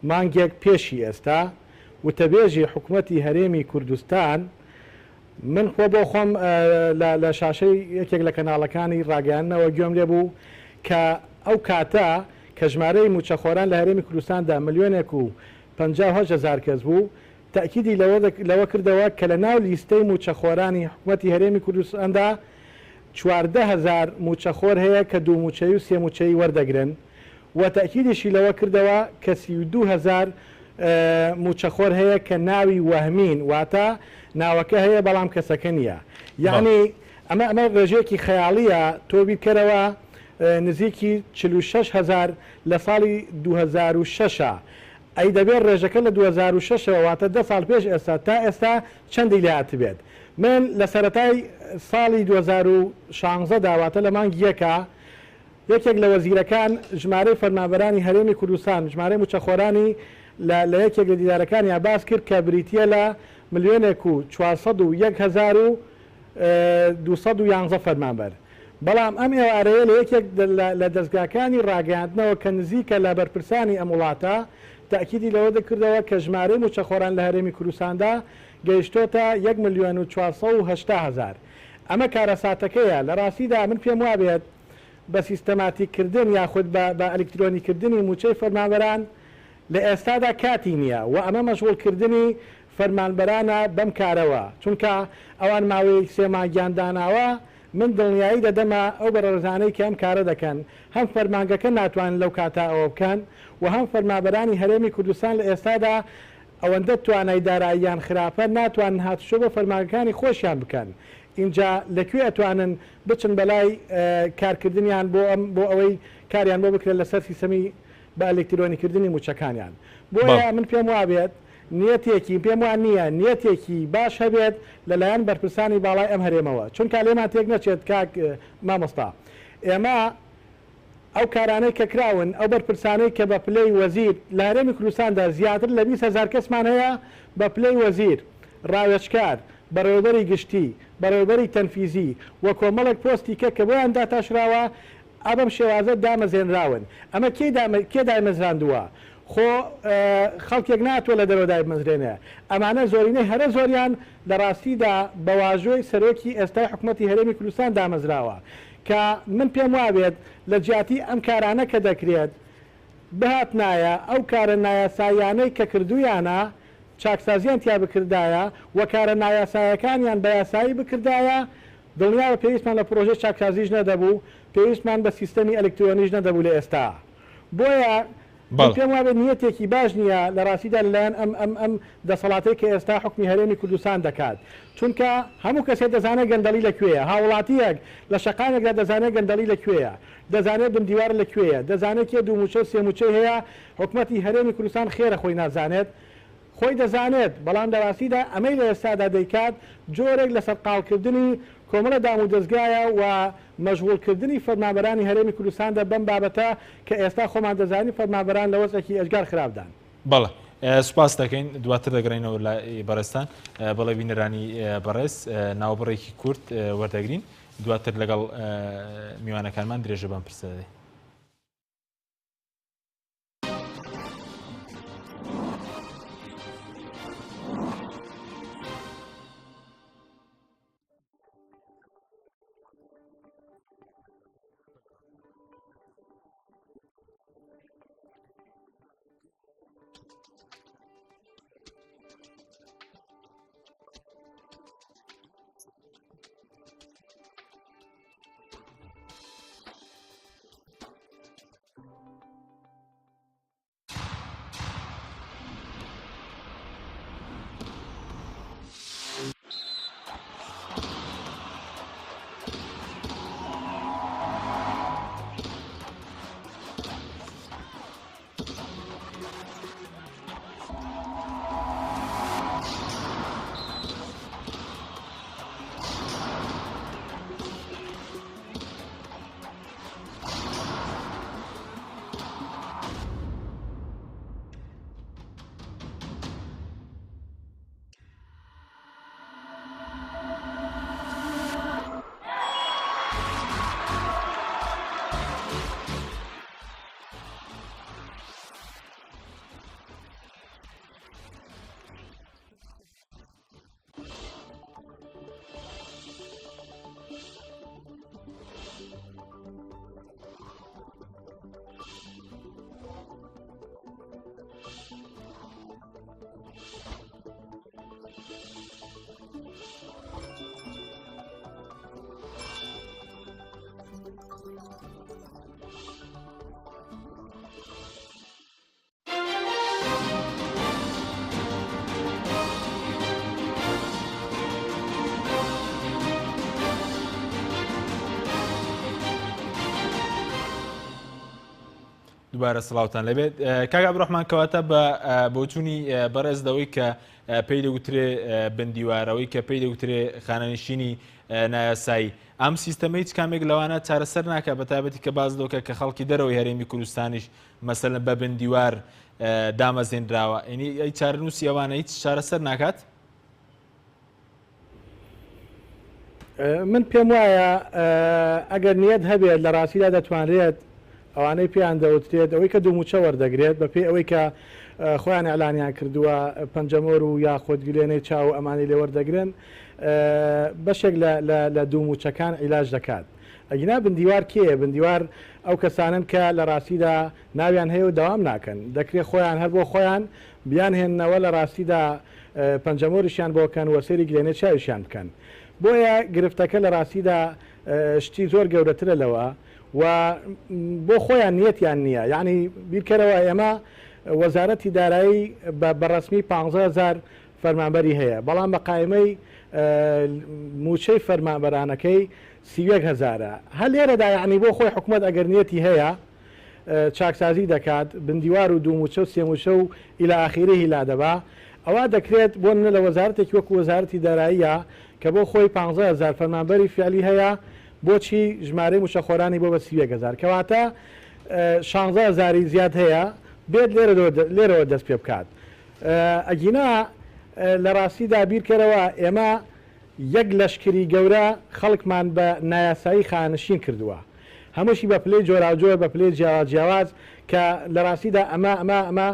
مانگێک پێشی ئێستا وتەبێژی حکومەتی هەرێمی کوردستان من خۆ بۆ خۆم لە شاشەی یەکێک لە کەناڵەکانی ڕاگەیاندنەوە گوێم لێ بوو کە ئەو کاتە کە ژمارەی مووچەخۆران لە هەرێمی کوردستاندا ملیۆنێک و 58 هەزار کەس بوو تەئکیدی لەوە کردەوە کە لە ناو لیستەی مووچەخۆرانی حکومەتی هەرێمی کوردستاندا 14 هەزار مووچەخۆر هەیە کە دوو مووچەیی و سێ مووچەیی وەردەگرن و تەئکیدیشی لەوە کردەوە کە 32 هەزار مووچەخۆر هەیە کە ناوی وەهمین واتە ناوەکە هەیە بەڵام کەسەکە نییە یەعنی ئەمە ئەمە ڕێژەیەکی خەیاڵییە تۆ بیرکەرەوە نزیکی 46 هەزار لە ساڵی 2006 ئەی دەبێت ڕێژەکە لە 2006 ەوە واتە دە ساڵ پێش ئێستا تا ئێستا چەندی لێ هاتبێت؟ من لە سەرەتای ساڵی 2016 دا واتە لە مانگی یەکا یەکێک لە وەزیرەکان ژمارەی فەرمانبەرانی هەرێمی کوردستان ژمارەی مووچەخۆرانی لە لە یەکێک لە دیدارەکانیا باس کرد کە بریتییە لە ملیۆنێک و 401 هەزار و 211 فەرمانبەر. بەڵام ئەم ئێوارەیە لە یەکێک لە دەزگاکانی ڕاگەیاندنەوە کە نزیکە لە بەرپرسانی ئەم وڵاتە تەئکیدی لەوە دەکردەوە کە ژمارەی مووچەخۆران لە هەرێمی کوردستاندا گەیشتۆتە یەک ملیۆن و 480 هەزار. ئەمە کارەساتەکەیە. لە ڕاستیدا من پێم وابێت بە سیستەماتیک کردن یاخود بە بە ئەلیکترۆنی کردنی مووچەی فەرمانبەران لە ئێستادا کاتی نییە و ئەمە مەشغوڵ کردنی فەرمانبەرانە بەم کارەوە چونکە ئەوان ماوەیەک سێ مانگیان داناوە من دڵنیایی دەدەمە ئەو بەڕێزانەی کە ئەم کارە دەکەن هەم فەرمانگەکە ناتوانن لەو کاتە ئەوە بکەن و هەم فەرمابەرانی هەرێمی کوردستان لە ئێستادا ئەوەندە توانای داراییان خراپە ناتوانن هاتوچۆ بۆ فەرمانگەکانی خۆشیان بکەن ئینجا لە کوێ ئەتوانن بچن بەلای کارکردنیان بۆ ئەم بۆ ئەوەی کاریان بۆ بکرێت لەسەر سیستەمی بە ئەلکترۆنی کردنی موچەکانیان بۆیە من پێم وابێت نیەتێکی پێم وا نییە نیەتێکی باش هەبێت لەلایەن بەرپرسانی باڵای ئەم هەرێمەوە چونکا لێمان تێک نەچێت کاک مامۆستا ئێمە ئەو کارانەی کە کراون، ئەو بەرپرسانەی کە بە پلەی وەزیر، لە هەرێمی کوردستاندا زیاتر لە 20 هەزار کەسمان هەیە بە پلەی وەزیر، ڕاوێژکار، بەڕێوەبەری گشتی، بەڕێوەبەری تەنفیزی و کۆمەڵێک پۆستی کە کە بۆیان داتاشراوە ئا بەم شێوازە دامەزێنراون. ئەمە کێی کێ دایمەزراندووە؟ خۆ خەڵکێک نەهاتووە لە دەرەوە دایبمەزرێنێ. ئەمانە زۆرینەی هەرە زۆریان لە ڕاستیدا بە واژۆی سەرۆکی ئێستای حکومەتی هەرێمی کوردستان دامەزراوە. کە من پێم وابێت لە جیاتی ئەم کارانە کە دەکرێت بهاتنایە ئەو کارە نایاساییانەی کە کردوویانە چاکسازیان تیا بکردایە و کارە نایاسایەکانیان بە یاسایی بکردایە دڵنیابە پێویستمان بە پرۆژەی چاکسازیش نەدەبوو پێویستمان بە سیستەمی ئەلکترۆنیش نەدەبوو لە ئێستا بۆیە من پێم وابێت نیەتێکی باش نییە لە ڕاستیدا لەلایەن ئەم ئەم ئەم دەسەڵاتەی کە ئێستا حوکمی هەرێمی کوردستان دەکات چونکە هەموو کەسێ دەزانێت گەندەڵی لە کوێیە هاوڵاتییەک لە شەقامێکدا دەزانێت گەندەڵی لە کوێیە دەزانێت بن دیوار لە کوێیە دەزانێت کێ دوو موچە و سێ موچەی هەیە حکومەتی هەرێمی کوردستان خێرە خۆی نازانێت خۆی دەزانێت، بەڵام لە ڕاستیدا ئەمەی لە ئێستادا دەیکات جۆرێک لە سەرقاڵکردنی کۆمەڵە دامودەزگایە و مەشغوڵکردنی فەرمانبەرانی هەرێمی کوردستاندە بەم بابەتە کە ئێستا خۆمان دەزانین فەرمانبەران لە وەزعێکی ئێجگار خراپدان. بەڵێ سوپاست دەکەین، دواتر دەگەڕێینەوە لای بەڕێزتان. بەڵێ بینەرانی بەڕێز ناوبڕێکی کورت وەردەگرین، دواتر لەگەڵ میوانەکانمان درێژە بەم پرسە دەدەین. دووبارە سڵاوتان لەبێت کاک عەبدولڕەحمان کەواتە بە بۆچوونی بەڕێز لەوەی کە پێی دەگوترێ بندیوارەوەی کە پێی دەگوترێ خانەنشینی نایاسایی ئەم سیستەمە هیچ کامێک لەوانە چارەسەر ناکە بە تایبەتی کە باس لەوکە کە خەڵکی دەرەوەی هەرێمی کوردستانیش مەسەلەن بە بندیوار دامەزێنراوە ئینی ئەی چارەنووسی ئەوانە هیچ چارەسەر ناکات؟ من پێم وایە ئەگەر نیەت هەبێت لە ڕاستیدا دەتوانرێت ئەوانەی پێیان دەوترێت ئەوەی کە دوو مووچە وەردەگرێت بەپێی ئەوەی کە خۆیان ئیعلانیان کردووە پەنجەمۆر و یاخود گلێنەی چاو و ئەمانەی لێ وەردەگرن بەشێک لە دوو مووچەکان عیلاج دەکات. ئەگینا بندیوار کێیە؟ بندیوار ئەو کەسانەن کە لە ڕاستیدا ناویان هەیە و دەوام ناکەن. دەکرێ خۆیان هەر بۆ خۆیان بیانهێننەوە لە ڕاستیدا پەنجەمۆریشیان بۆ کەن و سەیری گلێنەی چاویشیان بکەن. بۆیە گرفتەکە لە ڕاستیدا شتی زۆر گەورەترە لەوە و بۆ خۆیان نیەتیان نیە. یەعنی بیرکەرەوە ئێمە وەزارەتی دارایی بە بە ڕەسمی 15,000 فەرمانبەری هەیە بەڵام بە قایمەی مووچەی فەرمانبەرانەکەی 31 هەزارە. هەر لێرەدا یەعنی بۆ خۆی حکومەت ئەگەر نیەتی هەیە چاکسازی دەکات، بندیوار و دوو مووچە و سێ مووچە و الی آخره لادەبا، ئەوا دەکرێت بۆ نمونە لە وەزارەتێکی وەکو وەزارەتی داراییە کە بۆ خۆی 15,000 فەرمانبەری فیعلی هەیە بۆچی ژمارەی مووچەخۆرانی بۆ بە 31,000 کەواتە شانزە هەزاری زیاد هەیە بێت لێرەوە دەست پێ بکات ئەگینا لە ڕاستیدا بیرکەرەوە ئێمە یەک لەشکری گەورە خەڵکمان بە نایاسایی خانەنشین کردووە هەمووشی بە پلەی جۆراوجۆر بە پلەی جیاواز جیاواز کە لە ڕاستیدا ئەمە ئەمە ئەمە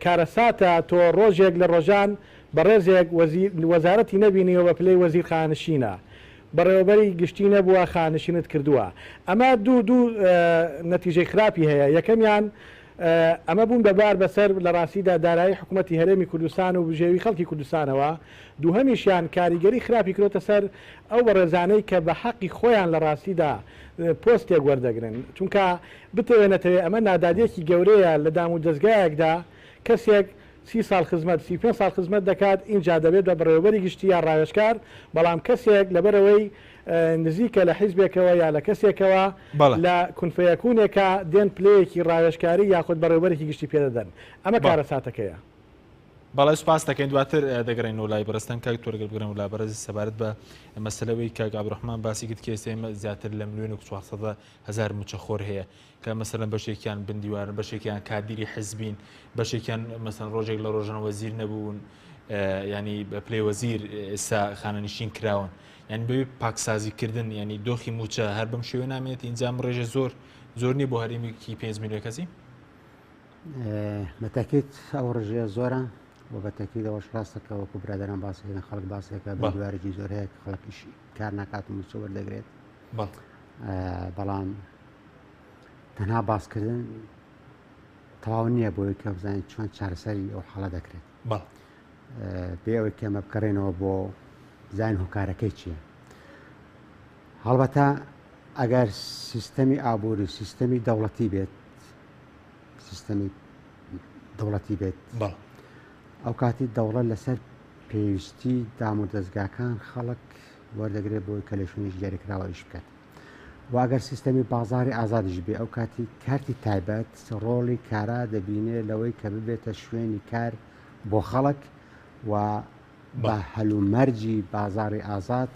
کارەساتە تۆ ڕۆژێک لە ڕۆژان بەڕێزێک وەزیر وەزارەتی نەبینیوە بە پلەی وەزیر خانەنشینە بەڕێوەبەری گشتی نەبووە خانەنشینت کردووە ئەمە دوو دوو نەتیجەی خراپی هەیە یەکەمیان ئەمە بوون بە بار بەسەر لە ڕاستیدا دارایی حکومەتی هەرێمی کوردستان و بژێوی خەڵکی کوردستانەوە، دووهەمیشیان کاریگەری خراپی کرۆتە سەر ئەو بەڕێزانەی کە بە حەقی خۆیان لە ڕاستیدا پۆستێک وەردەگرن، چونکە بتەوێ نەتەوێ ئەمە نادادیەکی گەورەیە لە دام و دەزگایەکدا کەسێک سی ساڵ خزمەت 35 ساڵ خزمەت دەکات ئینجا دەبێت بە بەڕێوەبەری گشتی یا ڕاوێژکار، بەڵام کەسێک لەبەرئەوەی نزیکە لە حیزبێکەوە یا لە کەسێکەوە لە کونفەیەکونێکا دێن پلەیەکی ڕاوێژکاری یاخود بەڕێوبەرێکی گشتی پێدەدەن ئەمە کارەساتەکەیە. بەڵێ سوپاس دەکەین دواتر دەگەڕێنەوە لای بەڕێزتان کاک تۆرگەر بگەڕێنەوە لای بەڕێز سەبارەت بە مەسەلەوەی کاک عەبدولڕەحمان باسی کرد کە ئێستا ئێمە زیاتر لە ملیۆن و 400 هەزار مووچەخۆر هەیە کە مەسەلەن بەشێکیان بندیوارن بەشێکیان کادیری حزبین بەشێکیان مەسەن ڕۆژێک لە ڕۆژان وەزیر نەبوون ینی بە پلەی وەزیر ئێستا خانەنشین کراون یعنی بەبێ پاکسازی کردن یعنی دۆخی مووچە هەر بەم شێوە نامێنێت ئینجا ئەم ڕێژە زۆر زۆر نییە بۆ هەرێمێکی 5 ملیۆن کەسی بەتەکیت ئەو ڕژەیە زۆرە و بە تەکیدەوەش ڕاستە کە وەکو برادران باس دەکەن خەڵک باس دەکات بە دوارێکی زۆر هەیە کە خەڵکیش کار ناکات و مووچە وەردەگرێت بەڵام تەنها باسکردن تەواو نییە بۆی کە بزانین چۆن چارەسەری ئەو حاڵە دەکرێت بێ ئەوەی کە ئێمە بگەڕێنەوە بۆ بزانین هۆکارەکەی چییە. هەڵبەتە ئەگەر سیستەمی ئابووری و سیستەمی دەوڵەتی بێت سیستەمی دەوڵەتی بێت ئەو کاتی دەوڵەت لەسەر پێویستی دام و دەستگاکان خەڵک وەردەگرێت بۆی کە لە شوێنێکی دیاریکراوە ئیش بکات و ئەگەر سیستەمی بازاری ئازادیش بێ ئەو کاتی کارتی تایبەت ڕۆڵی کارا دەبینێ لەوەی کە ببێتە شوێنی کار بۆ خەڵک و بە هەلومەرجی بازاڕی ئازاد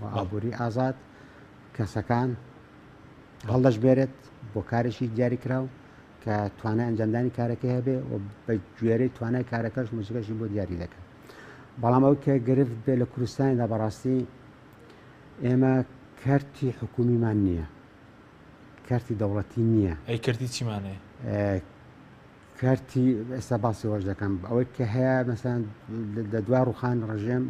و ئابووری ئازاد کەسەکان هەڵدەژمێرێت بۆ کارێکی دیاریکراو کە توانای ئەنجامدانی کارەکەی هەبێ و بە گوێرەی توانای کارەکەش موچەکەشی بۆ دیاری دەکات بەڵام ئەو کە گرفت بێ لە کوردستاندا بەڕاستی ئێمە کەرتی حکومیمان نییە کەرتی دەوڵەتی نییە ئەی کەرتی چیمان هەیە؟ کەرتی ئێستا باسی وەش دەکەم ئەوەی کە هەیە مەسەن لە دوای ڕوخان ڕژێم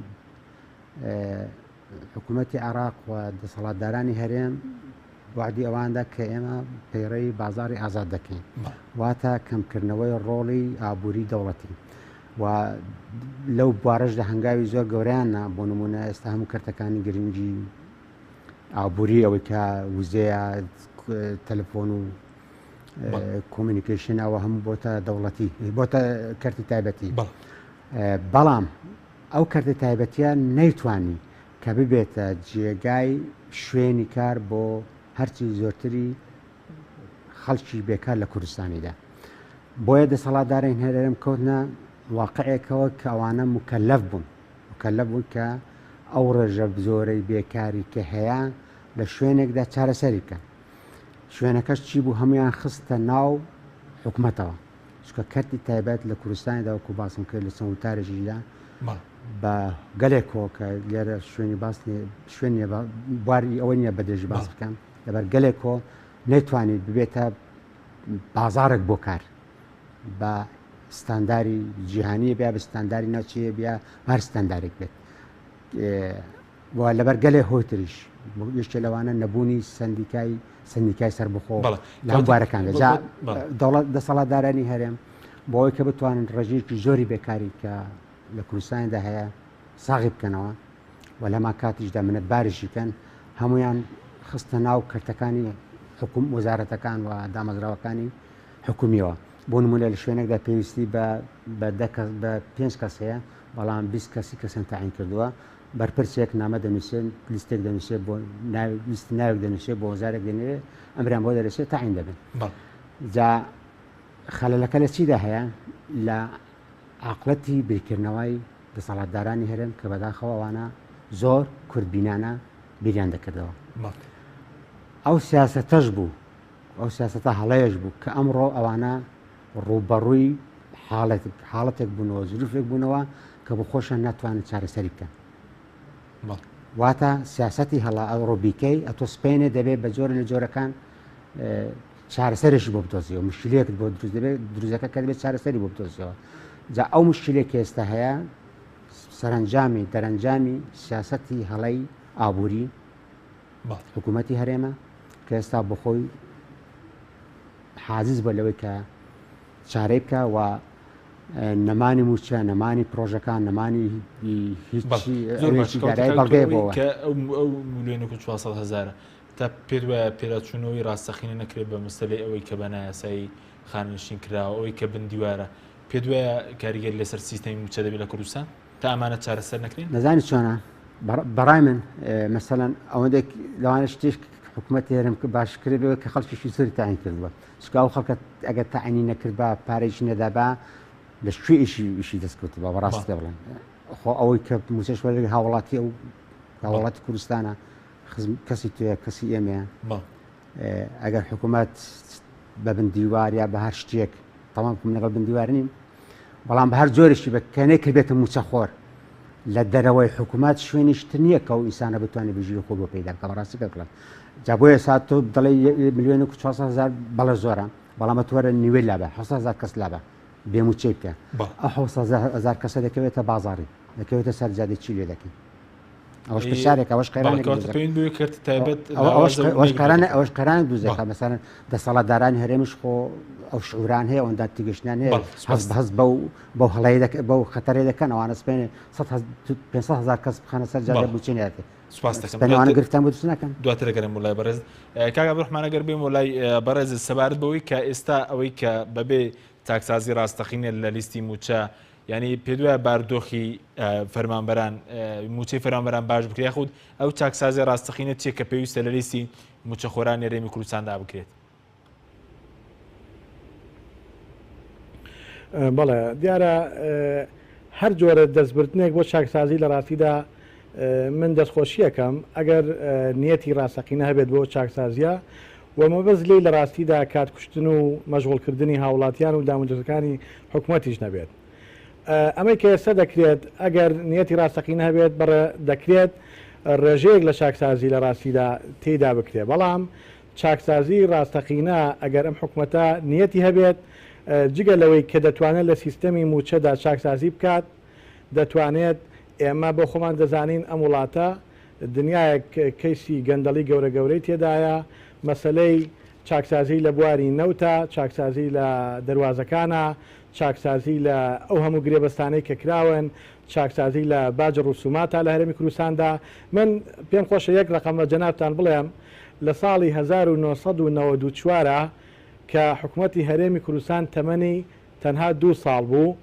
حکوومەتی عراق و دەسەڵاتدارانی هەرێم وعدی ئەواندا کە ئێمە پەیڕەوی بازاری ئازاد دەکەین واتە کەمکردنەوەی ڕۆڵی ئابووری دەوڵەتی و لەو بوارەشدا هەنگاوی زۆر گەوریان نا بۆ نمونە ئێستا هەموو کەرتەکانی گرنگی ئابووری ئەوەی کە وزەیە تەلەفۆن و communication ئەوە هەموو بۆتە دەوڵەتی بۆتە کەرتی تایبەتی بەڵام ئەو کەرتی تایبەتیە نەیتوانی کە ببێتە جێگای شوێنی کار بۆ هەرچی زۆرتری خەڵکی بێکار لە کوردستانیدا بۆیە دەسەڵاتدارین هەرێم کەوتنە واقعێکەوە کە ئەوانە مکەلەف بوون، مکەلەف بوون کە ئەو ڕێژە زۆرەی بێکاری کە هەیە لە شوێنێکدا چارەسەری بکەن. شوێنەکەش چی بوو؟ هەمویان خستە ناو حکومەتەوە، چونکە کەرتی تایبەت لە کوردستانیدا وەکو باسم کرد لە چەند وتارێکیشدا بە گەلێک هۆ کە لێرە شوێنی باس شوێن نییە بواری ئەوە نییە بە درێژی باس بکەم، لەبەر گەلێک هۆ نەیتوانی ببێتە بازارێک بۆ کار بە ستانداری جیهانی بیا بە ستانداری ناوچەیە بیا هەر ستاندارێک بێت و لەبەر گەلێ هۆی تریش یەکێ لەوانە نەبوونی سندیکای سندیکای سەربەخۆ لە بوارەکان جا دەوڵەت دەسەڵاتدارانی هەرێم بۆ ئەوەی کە بتوانن ڕێژەیەکی زۆری بێکاری کە لە کوردستاندا هەیە ساغی بکەنەوە و لەما کاتیشدا منەت باریشی کەن هەمویان خستە ناو کەرتەکانی حکوم وەزارەتەکان و دامەزراوەکانی حکومیەوە بۆ نمونە لە شوێنێکدا پێویستی بە بە دە کەس بە پێنج کەس هەیە بەڵام 20 کەسی کەسیان تەعین کردووە بەرپرسێک نامە دەنووسێت لیستێک دەنووسێت بۆ لیست ناوێک دەنووسێت بۆ وەزارێک دەنێرێت ئەمریان بۆ دەرەسێت تەعین دەبن جا خەلەلەکە لە چیدا هەیە لە عقلەتی بیرکردنەوەی دەسەڵاتدارانی هەرێم کە بەداخەوە ئەوانە زۆر کوردبینانە بیریان دەکردەوە ئەو سیاسەتەش بوو ئەو سیاسەتە هەڵەیەش بوو کە ئەمڕۆ ئەوانە ڕووبەڕووی حاڵەتێک حاڵەتێک بوونەوە زروفێک بوونەوە کە بۆ خۆشیان ناتوانن چارەسەری بکەن. واتە سیاسەتی هەڵە ئەوڕۆ بیکەی ئەتۆ سپێنێ دەبێت بە جۆرە لە جۆرەکان چارەسەرێکی بۆ بدۆزیەوە مشکلەیەکت بۆ دروست دەبێت دروزەکە کە دەبێت چارەسەری بۆ بدۆزیەوە جا ئەو مشکلێک کە ئێستا هەیە سەرەنجامی دەرەنجامی سیاسەتی هەڵەی ئابووری حکوومەتی هەرێمە کە ئێستا بەخۆی حازز بووە لەوەی کە چارەی بکە و نەمانی موچە نەمانی پرۆژەکان نەمانی هیچی دارایی بەڵگەیە بۆ کە ئەو ملیۆنێک و 400 هەزارە تا پێت وایە پێداچوونەوەی ڕاستەقینە نەکرێت بە مەسەلەی ئەوەی کە بە نایاسایی خانەنشین کراوە ئەوەی کە بندیوارە پێت وایە کاریگەری لەسەر سیستەمی موچە دەبێت لە کوردستان تا ئەمانە چارەسەر نەکرێن؟ دەزانی چۆنە بەڕای من مەسەلەن ئەوەندێک لەوانە شتێک حکوومەت هێرم کە باش کرد بێت کە خەڵکیشی زۆری تاین کردووە چونکە ئەو خەڵکە ئەگەر تاینی نەکردبا پارەیشی نەدابا لە کوێ ئیشی ئیشی دەستکەوتبا بەڕاستی پێ بڵێن خۆ ئەوەی کە مووچەش وەرگرت هاوڵاتی ئەو هاوڵاتی کوردستانە خزم کەسی توێ کەسی ئێمەیە ئەگەر حکوومەت بە بن دیوار یا بە هەر شتێک تەمام من لەگەڵ بن دیوار نیم بەڵام بە هەر جۆرێکی بە کە نەکردبێتە مووچەخۆر لە دەرەوەی حکوومەت شوێنیش تر نییە کە ئەو ئینسانە بتوانێت بژیوی خۆی بۆ پەیدا بکە بەڕاستی پێ بڵێم جا بۆیە سات تۆ دەڵێ ملیۆن و 400 هەزار بەڵێ زۆرە بەڵام ئەتوەرە نیوەی لابە 700 هەزار کەس لابە بێ مووچەی بکە ئەو 700 هەزار کەسە دەکەوێتە بازاڕی دەکەوێتە سەر جادەی چی لێ دەکەین ئەوەش پرسیارێک ئەوەش قەیرانێک ئەوەش قەیرانێک دروست دەکات مەسەلەن دەسەڵاتدارانی هەرێمیش خۆ ئەو شعوران هەیە ئەوەندە تێگەشتنیان هەیە هەست هەست بەو بەو هەڵەیە دەکەن بەو خەتەرەی دەکەن ئەوانە سپێنێ 500 هزار کەس بخەنە سەر جادە بوچێ ناتێ سپاس دەکەم سپێنەوانە گرفتان بۆ دروست ناکەن دواتر دەگەرم بۆ لای بەڕێز کاک عەبدولڕەحمان ئەگەر بێم بۆ لای بەڕێز سەبارەت بەوەی کە ئێستا ئەوەی کە بەبێ چاکسازی ڕاستەقینە لە لیستی مووچە یانی پێت وایە بارودۆخی فەرمانبەران مووچەی فەرمانبەران باش بکرێت یاخود ئەو چاکسازی ڕاستەقینە چیە کە پێویستە لە لیستی مووچەخۆرانی هەرێمی کوردستاندا بکرێت؟ بەڵێ دیارە هەر جۆرە دەستبردنێک بۆ چاکسازی لە ڕاستیدا من دەستخۆشیەکەم ئەگەر نیەتی ڕاستەقینە هەبێت بۆ چاکسازیە و مەبەست لێی لە ڕاستیدا کات کوشتن و مەشغوڵکردنی هاوڵاتیان و دامودەزگاکانی حکومەتیش نەبێت. ئەمەی کە ئێستا دەکرێت ئەگەر نیەتی ڕاستەقینە هەبێت بەڕێ دەکرێت ڕێژەیەک لە چاکسازی لە ڕاستیدا تێیدا بکرێت بەڵام چاکسازی ڕاستەقینە ئەگەر ئەم حکومەتە نیەتی هەبێت جگە لەوەی کە دەتوانێت لە سیستەمی مووچەدا چاکسازی بکات دەتوانێت ئێمە بۆ خۆمان دەزانین ئەم وڵاتە دنیایەک کەیسی گەندەڵی گەورە گەورەی تێدایە، مەسەلەی چاکسازی لە بواری نەوتە، چاکسازی لە دەروازەکانە، چاکسازی لە ئەو هەموو گرێبەستانەی کە کراون، چاکسازی لە باج ڕسوماتە لە هەرێمی کوردستاندا. من پێم خۆشە یەک ڕەقەم بە جەنابتان بڵێم، لە ساڵی 1994 کە حکومەتی هەرێمی کوردستان تەمەنی تەنها دوو ساڵ بوو،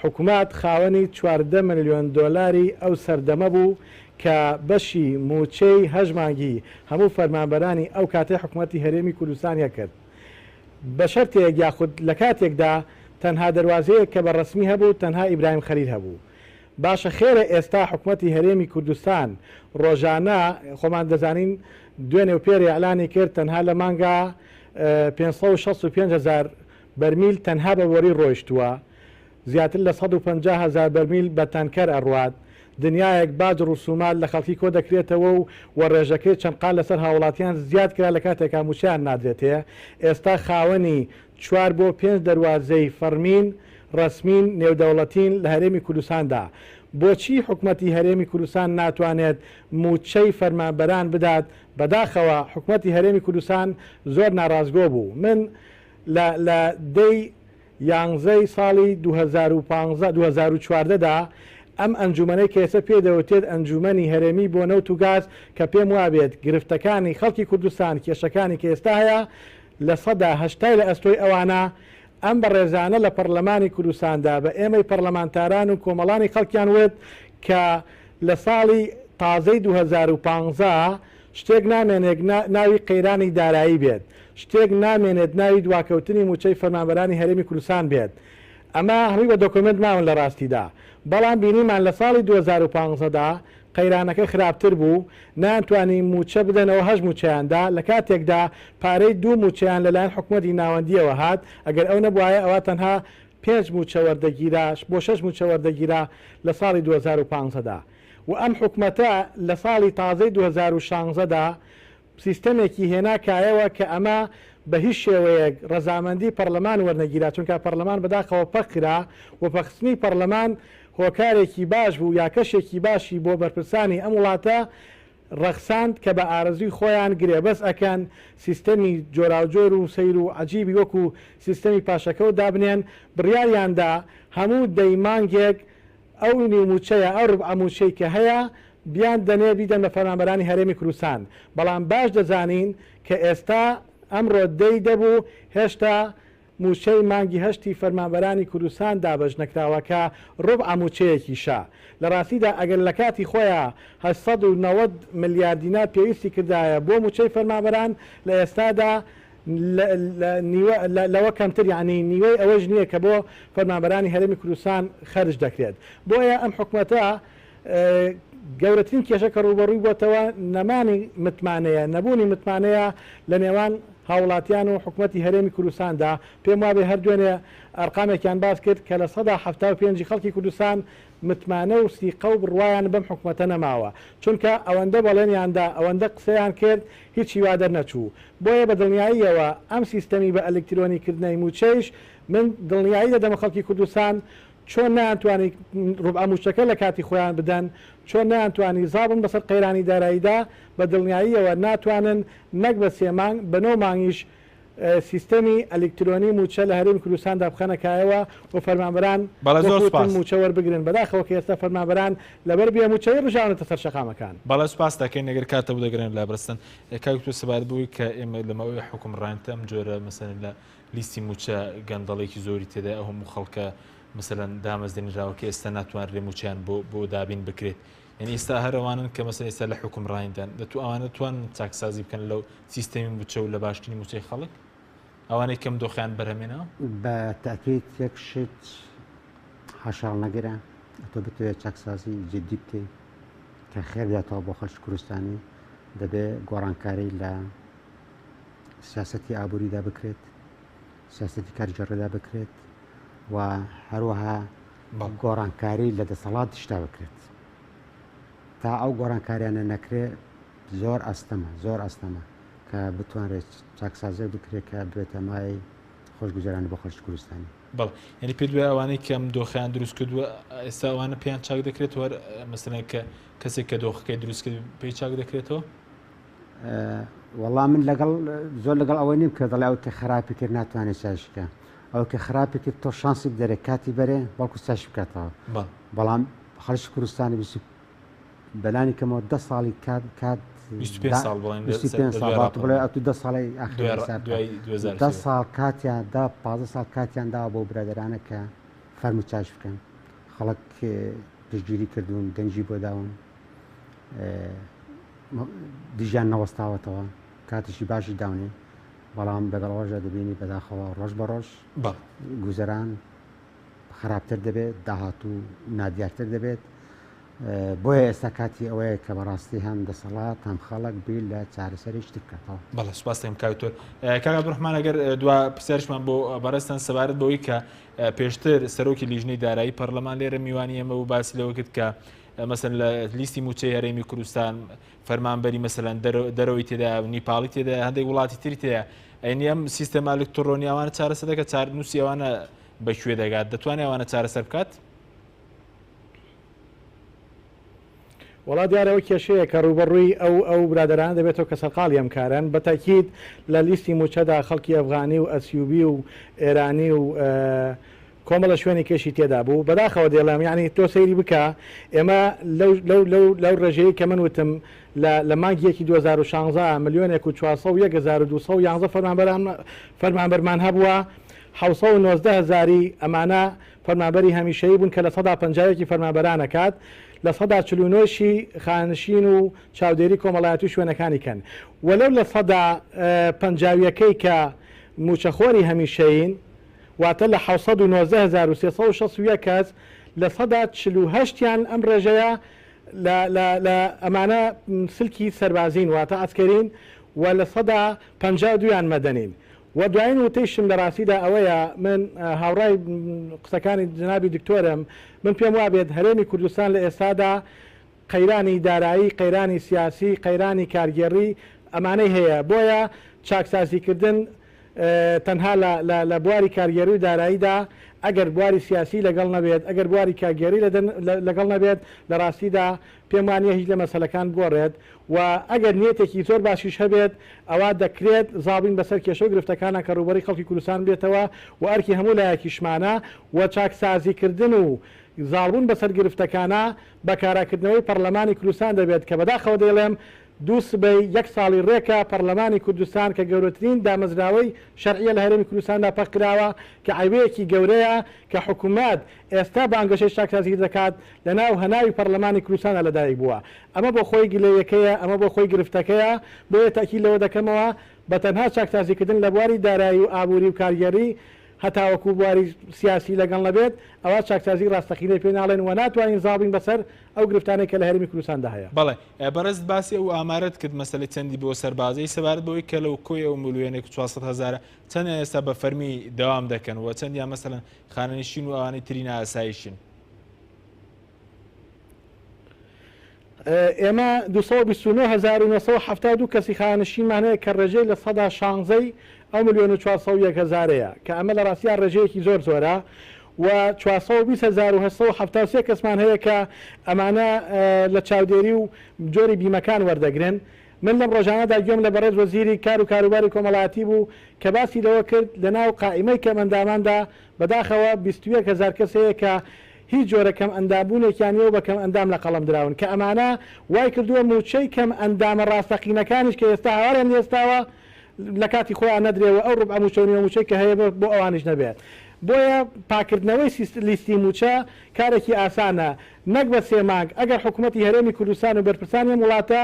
حکومەت خاوەنی 14 ملیۆن دۆلاری ئەو سەردەمە بوو کە بەشی مووچەی هەشت مانگی هەموو فەرمانبەرانی ئەو کاتەی حکومەتی هەرێمی کوردستانی کرد بە شەرتێک یاخود لە کاتێکدا تەنها دەروازەیەک کە بە ڕەسمی هەبوو تەنها ئیبراهیم خەلیل هەبوو. باشە خێرە ئێستا حکومەتی هەرێمی کوردستان ڕۆژانە خۆمان دەزانین دوێنێ و پێر ئیعلانی کرد تەنها لە مانگا 565 هەزار بەرمیل تەنها بە بۆری ڕۆیشتووە زیاتر لە 150 هەزار بەرمیل بە تانکەر ئەڕوات دنیایەک باج ڕسومات لە خەڵکی کۆ دەکرێتەوە و و ڕێژەکەی چەند قات لەسەر هاوڵاتیان زیاد کرا لە کاتێکا موچەیان نادرێتێ ئێستا خاوەنی چوار بۆ پێنج دەروازەی فەڕمین، ڕەسمین، نێودەوڵەتین لە هەرێمی کوردستاندا. بۆچی حکومەتی هەرێمی کوردستان ناتوانێت مووچەی فەرمانبەران بدات، بەداخەوە حکومەتی هەرێمی کوردستان زۆر ناڕاستگۆ بوو. من لە لە دەی یانزەی ساڵی 2015 2014 دا ئەم ئەنجومەنەی کە ئێستا پێی دەوترێت ئەنجومەنی هەرێمی بۆ نەوت و گاز کە پێم وابێت گرفتەکانی خەڵکی کوردستان کێشەکانی کە ئێستا هەیە لە سەدا هەشتای لە ئەستۆی ئەوانە، ئەم بەڕێزانە لە پەڕلەمانی کوردستاندا بە ئێمەی پەڕلەمانتاران و کۆمەڵانی خەڵکیان وت کە لە ساڵی تازەی 2015 شتێک نامێنێک ناوی قەیرانی دارایی بێت، شتێک نامێنێت ناوی دواکەوتنی مووچەی فەرمانبەرانی هەرێمی کوردستان بێت. ئەمە هەمووی بە دۆکۆمێنت ماون لە ڕاستیدا. بەڵام بینیمان لە ساڵی 2015 دا قەیرانەکە خراپتر بوو، نەیانتوانی مووچە بدەنەوە هەشت مووچەیان دا، لە کاتێکدا پارەی دوو مووچەیان لەلایەن حکومەتی ناوەندییەوە هات، ئەگەر ئەو نەبوایە ئەوا تەنها پێنج مووچە وەردەگیرا بۆ شەش مووچە وەردەگیرا لە ساڵی 2015 دا و ئەم حکومەتە لە ساڵی تازەی 2016 دا سیستەمێکی هێنا کایەوە کە ئەمە بە هیچ شێوەیەک ڕەزامەندی پەڕلەمان وەرنەگیرا چونکە پەڕلەمان بەداخەوە پەک خرا و پەکخستنی پەڕلەمان هۆکارێکی باش بوو یا کەشێکی باشی بۆ بەرپرسانی ئەم وڵاتە ڕەخساند کە بە ئارەزووی خۆیان گرێبەست ئەکەن سیستەمی جۆراوجۆر و سەیر و عەجیبی وەکو سیستەمی پاشەکەوت دابنێن بڕیاریان دا هەموو دەی مانگێک ئەو نیو مووچەیە، ئەو ڕوبعە مووچەی کە هەیە بیان دەنێ بیدەن بە فەرمانبەرانی هەرێمی کوردستان، بەڵام باش دەزانین کە ئێستا ئەمڕۆ دەی دەبوو هێشتا مووچەی مانگی هەشتی فەرمانبەرانی کوردستان دابەش نەکراوە کە ڕوبعە مووچەیەکیشە. لە ڕاستیدا ئەگەر لە کاتی خۆیا 890 ملیار دینار پێویستی کردایە بۆ مووچەی فەرمانبەران لە ئێستادا نیوە لەوە کەمتر یانی نیوەی ئەوەش نییە کە بۆ فەرمانبەرانی هەرێمی کوردستان خەرج دەکرێت. بۆیە ئەم حکومەتە گەورەترین کێشە کە ڕووبەڕووی بۆتەوە نەمانی متمانەیە، نەبوونی متمانەیە لە نێوان هاوڵاتیان و حکومەتی هەرێمی کوردستاندا. پێم وابێ هەر دوێنێ ئەرقامێکیان باس کرد کە 75% ی خەڵکی کوردستان متمانە و سیقە و بڕوایان بەم حکومەتە نەماوە، چونکە ئەوەندە بەڵێنیان دا، ئەوەندە قسەیان کرد، هیچی وا دەرنەچوو. بۆیە بە دڵنیاییەوە ئەم سیستەمی بە ئەلکترۆنی کردنەی مووچەیش من دڵنیایی دەدەمە خەڵکی کوردستان چۆن نەیانتوانی ڕوبعە مووچەکە لە کاتی خۆیان بدەن، چۆن نەیانتوانی زاڵ بن بەسەر قەیرانی داراییدا، بە دڵنیاییەوە ناتوانن نەک بە سێ مانگ، بە نۆ مانگیش سیستەمی ئەلیکترۆنی مووچە لە هەرێمی کوردستاندا بخەنە کایەوە و فەرمانبەران بەڵێ زۆر وەک وتم سوپاس. مووچە وەربگرن، بەداخەوە کە ئێستا فەرمانبەران لەبەر بێ مووچەیی ڕژاونەتە سەر شەقامەکان. بەڵێ سوپاست دەکەین ئەگەر کات هەبوو دەگەرێن لە بەرزتان. کاک دکتۆر سەبارەت بەوەی کە ئێمە لە ماوەی حوکمڕانیتە ئەم جۆرە مەسەلەن لە لیستی مووچە گەندەڵیەکی زۆری تێدایە ئەو هەموو خەڵکە مەسەلەن دامەزرێنراوە کە ئێستا ناتوانرێ مووچەیان بۆ بۆ دابین بکرێت یعنی ئێستا هەر ئەوانن کە مەسەلەن ئێستا لە حوکمڕانیدان دەتوو ئەوانە توان چاکسازی بکەن لەو سیستەمی مووچە و لە باشکردنی مووچەی خەڵک ئەوانەی کەم دۆخیان بەرهەمێناوە؟ بە تەئکید یەک شت حاشاهەڵنەگرە ئەتۆ بتەوێت چاکسازی جدی بکەی کە خێر بداتەوە بۆ خەڵکی کوردستانی دەبێ گۆڕانکاری لە سیاسەتی ئابووریدا بکرێت سیاسەتی کارگێڕیدا بکرێت و هەروەها گۆڕانکاری لە دەسەڵاتیشدا بکرێت تا ئەو گۆڕانکاریانە نەکرێ زۆر ئەستەمە زۆر ئەستەمە کە بتوانرێت چاکسازیەک بکرێت کە ببێتە مایەی خۆشگوزەرانی بۆ خەڵکی کوردستانی. بەڵێ یعنی پێت وایە ئەوانەی کە ئەم دۆخیان دروست کردووە ئێستا ئەوانە پێیان چاک دەکرێتەوە هەر مەسەلەن کە کەسێک کە دۆخەکەی دروست کرد پێی چاک دەکرێتەوە؟ وەڵا من لەگەڵ زۆر لەگەڵ ئەوە نیم کە دەڵێ ئەو کە خراپی کرد ناتوانێت چاکی کە ئەو کە خراپی کرد تۆ شانسی بدەرێ کاتی بەرێ بەڵکو چاکی بکاتەوە بەڵام خەڵکی کوردستانی بەلانی کەمەوە دە ساڵی کات کات 25 ساڵ بڵێن 25 ساڵ با بڵێ ئەتو دە ساڵی ئاخر حساب بکە. دە ساڵ کاتیان دا 15 ساڵ کاتیان داوە بۆ برادەرانە کە فەرمو چاش بکەن خەڵک پشتگیری کردوون دەنگی بۆ داون دژیان نەوەستاوەتەوە کاتێکی باشی داونێ. بەڵام لەگەڵ ئەوەشدا دەبینی بەداخەوە ڕۆژ بە ڕۆژ گوزەران خراپتر دەبێت، داهاتوو نادیارتر دەبێت. بۆیە ئێستا کاتی ئەوەیە کە بەڕاستی هەم دەسەڵات هەم خەڵک بیر لە چارەسەری شتر بکاتەوە. بەڵێ سوپاس دەکەم کاک دکتۆر. کاک عەبدولڕەحمان ئەگەر دوا پرسیارشمان بۆ بەڕێزتان سەبارەت بەوەی کە پێشتر سەرۆکی لیژنەی دارایی پەرلەمان لێرە میوانی ئێمە بوو باسی لەوە کرد کە مەسەن لە لیستی مووچەی هەرێمی کوردستان فەرمانبەری مەسەلەن دەرەوەی تێدا نیپاڵی تێدا هەندێک وڵاتی تری تێدا ئەینی ئەم سیستەمە ئەلکترۆنی ئەوانە چارەسەر دەکات چارەنووسی ئەوانە بەکوێ دەگات دەتوانێت ئەوانە چارەسەر بکات؟ وەڵا دیارە ئەو کێشەیە کە ڕووبەڕووی ئەو ئەو برادەرانە دەبێتەوە کە سەرقاڵی ئەم کارەن بە تەئکید لە لیستی مووچەدا خەڵکی ئەفغانی و ئەسیوبی و ئێرانی و کۆمەڵە شوێنی کێشی تێدا بوو بەداخەوە دەیڵێم یانی تۆ سەیری بکە ئێمە لەو لەو لەو لەو ڕێژەیەی کە من وتم لە لە مانگی یەکی 2016 ملیۆنێک و 401 1211 فەرمانبەران فەرمانبەرمان هەبووە 719 هەزاری ئەمانە فەرمانبەری هەمیشەیی بوون کە 51% ی فەرمانبەران ئەکات، 49% شی خانەنشین و چاودێری کۆمەڵایەتی و شوێنەکانی کەن و لەو 50%ەکەی کە مووچەخۆری هەمیشەیین واتە لە 719,361 کەس 48% یان ئەم ڕێژەیە لە لە لە ئەمانە سلکی سەربازین واتە عەسکەرین و 52% یان مەدەنین. وە دوایین وتەیشم لە ڕاستیدا ئەوەیە من هاوڕای قسەکانی جەنابی دکتۆرم، من پێم وابێت هەرێمی کوردستان لە ئێستادا قەیرانی دارایی، قەیرانی سیاسی، قەیرانی کارگێڕی ئەمانەی هەیە، بۆیە چاکسازیکردن تەنها لە لە لە بواری کارگێڕی و داراییدا ئەگەر بواری سیاسی لەگەڵ نەبێت، ئەگەر بواری کاگێڕی لەگەڵ نەبێت لە ڕاستیدا پێم وانیە هیچ لە مەسەلەکان بگۆڕێت و ئەگەر نیەتێکی زۆر باشیش هەبێت ئەوا دەکرێت زاڵبین بەسەر کێشە و گرفتەکانا کە ڕووبەڕووی خەڵکی کوردستان بێتەوە و ئەرکی هەموو لایەکیشمانە و چاکسازیکردن و زاڵبوون بەسەر گرفتەکانا بە کاراکردنەوەی پەڕلەمانی کوردستان دەبێت کە بەداخەوە دەیڵێم دوو سبەی یەک ساڵی ڕێکە پەڕلەمانی کوردستان کە گەورەترین دامەزراوەی شەرعیە لە هەرێمی کوردستاندا پەکخراوە کە عەیبەیەکی گەورەیە کە حکومەت ئێستا بانگەشەی چاکسازی دەکات لەناو هەناوی پەڕلەمانی کوردستاندا لەدایک بووە. ئەمە بۆ خۆی گلەیەکەیە، ئەمە بۆ خۆی گرفتەکەیە، بۆیە تەئکید لەوە دەکەمەوە بە تەنها چاکسازیکردن لە بواری دارایی و ئابووری و کارگێڕی هەتاوەکو بواری سیاسی لەگەڵ نەبێت، ئەوا چاکسازی ڕاستەقینەی پێ ناڵێن و ناتوانین زاڵ بین بەسەر ئەو گرفتانەی کە لە هەرێمی کوردستاندا هەیە. بەڵێ بەڕێزت باسی ئەو ئامارەت کرد مەسەلەی چەندی بۆ سەربازی، سەبارەت بەوەی کە لەو کۆی ئەو ملیۆنێک و 400 هەزارە چەندیان ئێستا بە فەرمی دەوام دەکەن و چەندیان مەسەلەن خانەنشین و ئەوانەی تری نائاسایشن؟ ئێمە 229972 کەسی خانەنشینمان هەیە کە ڕێژەی 16% ی ئەو ملیۆن و 401 هەزارەیە کە ئەمە لە ڕاستیا ڕێژەیەکی زۆر زۆرە و 420873 کەسمان هەیە کە ئەمانە لە چاودێری و جۆری بیمەکان وەردەگرن. من لەم ڕۆژانەدا گوێم لە بەڕێز وەزیری کار و کاروباری کۆمەڵایەتی بوو کە باسی لەوە کرد لەناو قائیمەی کەمئەنداماندا بەداخەوە 21 هەزار کەس هەیە کە هیچ جۆرە کەمئەندامبوونێکیان نییە و بە کەمئەندام لە قەڵەم دراون کە ئەمانە وای کردووە مووچەی کەمئەندامە ڕاستەقینەکانیش کە ئێستا هاواریان لێستاوە لە کاتی خۆیان نەدرێ و ئەو ڕوبعە مووچە و نیوە مووچەی کە هەیە بۆ ئەوانیش نەبێت. بۆیە پاککردنەوەی لیستی مووچە کارێکی ئاسانە نەک بە سێ مانگ ئەگەر حکوومەتی هەرێمی کوردستان و بەرپرسانی ئەم وڵاتە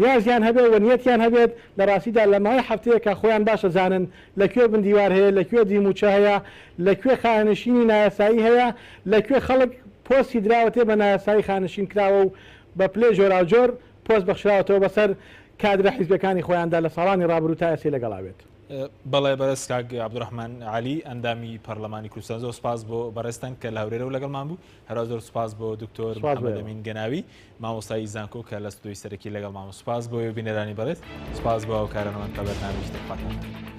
نیازیان هەبێت و نیەتیان هەبێت، لە ڕاستیدا لە ماوەی هەفتەیەکا خۆیان باش ئەزانن لە کوێ بن دیوار هەیە، لە کوێ دیموچە هەیە، لە کوێ خانەنشینی نایاسایی هەیە، لە کوێ خەڵک پۆستی دراوەتێ بە نایاسایی خانەنشین کراوە و بە پلەی جۆراوجۆر پۆست بەخشراوەتەوە بەسەر کادرە حیزبیەکانی خۆیاندا لە ساڵانی ڕابروو تا ئێستەی لەگەڵا بێت. بەڵێ بەڕێز کاک عەبدولڕەحمان عەلی ئەندامی پەڕلەمانی کوردستان زۆر سوپاس بۆ بەڕێزتان کە لە هەولێرەوە لەگەڵمان بوو. هەروەها زۆر سوپاس بۆ دکتۆر سوپاس بۆ محەممەد ئێوە. ئەمین گەناوی مامۆستای زانکۆ کە لە ستۆدیۆی سەرەکی لەگەڵمان بوو. سوپاس بۆ ئێوە بینەرانی بەڕێز، سوپاس بۆ هاوکارانمان تا بەرنامەیەکی تر خواتان لەگەڵ.